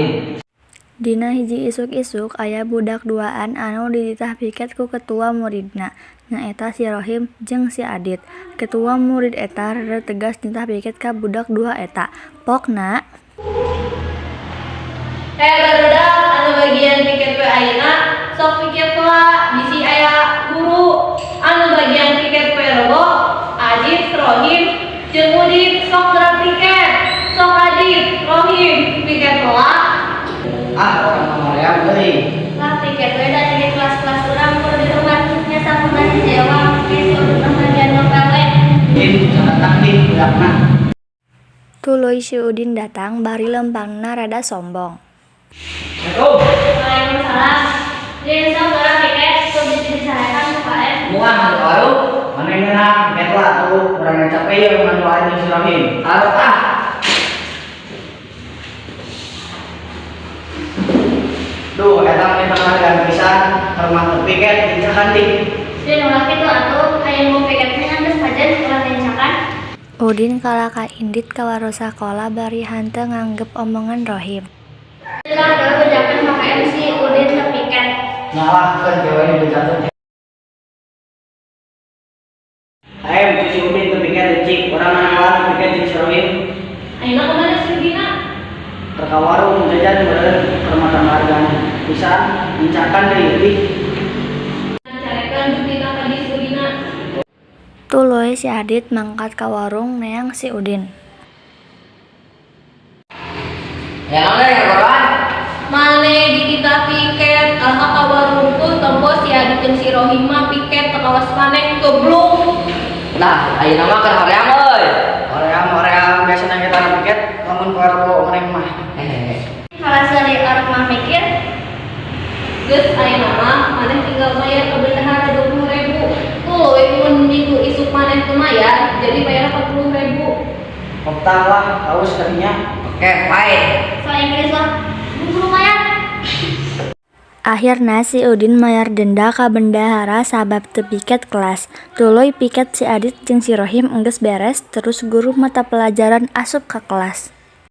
Udin. Dina hiji isuk-isuk aya budak duaan anu dititah piket ku ketua muridna, nyaeta si Rohim jeung si Adit. Ketua murid eta rada tegas nitah piket ka budak dua eta. Pokna. Hei barudak anu bagian piket poe ayeuna sok piket heula bisi aya guru. Anu bagian piket poe Rebo, Adit, Rohim, jeung Udin sok geura piket. Sok Adit, Rohim, piket heula. Ah, urang mah hoream euy. Lah piket we da di kelas-kelas urang kudu dirumat nya sampetan hiji ewang ke si Udin mah bagian ngepel we. Din, datang din budakna. Tuluy si Udin datang bari lempangna rada sombong. Assalamualaikum. Waalaikumsalam. Din sok geura piket kudu bisi dicarekan ku KM. Moal ka warung. Maneh ngeunah piket lah atuh, urang ge capek ieu nganduaan jeung si Rohim. Arok ah. Duh, eta mah panghargaan pisan, keur mah teu piket dincakan deui. Din ulah kitu atuh, aya nu piket mah ngan geus pajen ulah dincakan. Udin kalakah indit ka warung sakola bari henteu nganggep omongan Rohim. Lah geura bejakeun ka KM si Udin teu piket. Nyalahkeun ke we dibejakeun. HM ku si Udin teu piket leucik, urang nanaon teu piket jeung si Rohim. Ayeuna kumaha si Udina? Keur ka warung jajan meureun keur mah panghargaan pisan, dincakan deui ih. Carekan buktina ka si Udina. Tuluy si Adit mangkat ka warung neang si Udin. Aya naon deui ngagoroan? Maneh dititah piket, kalah ka warung tuh tempo si Adit jeung si Rohim mah piket teu kawas maneh goblok. Nah, ayeuna mah keur hoream euy. Hoream hoream biasana kita piket lamun poe Rebo maneh mah. Hehehe. Kalah seuri arek mah mikir. Geus ayeuna mah maneh tinggal mayar ke bendahara 20.000. Tuluy mun minggu isuk maneh teu mayar, jadi bayar 40.000. Koptah lah, haus kadinya. Oke, bye. So Inggris lah. Buru mayar. Akhirna si Udin mayar denda ka bendahara sabab teu piket kelas. Tuluy piket si Adit jeung si Rohim enggeus beres terus guru mata pelajaran asup ka kelas.